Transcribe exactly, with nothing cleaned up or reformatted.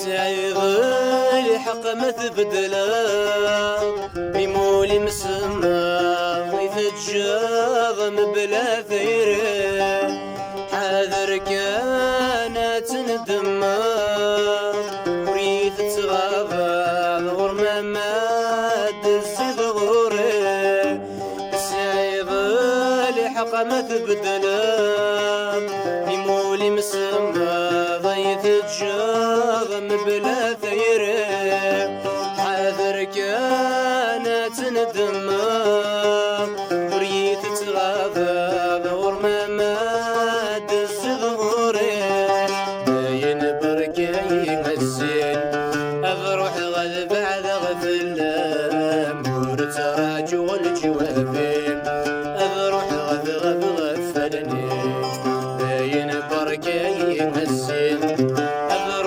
Sɛiɣ lḥeqq ma tbeddleḍ imul imsemma i teǧǧaḍ mebla tayri. Ḥader kan ad tendemmeḍ, ur iyi-tettɣabeḍ ɣur-m ama d-tezziḍ ɣur-i. Sɛiɣ lḥeqq ma tbeddleḍ imul imsemmaḍ ay teǧǧaḍ mebla tayri. Ḥader kan ad tendemmeḍ, ur iyi-tettɣabeḍ ɣur-m ama d-tezziḍ ɣur-i. Dayen berka-yi a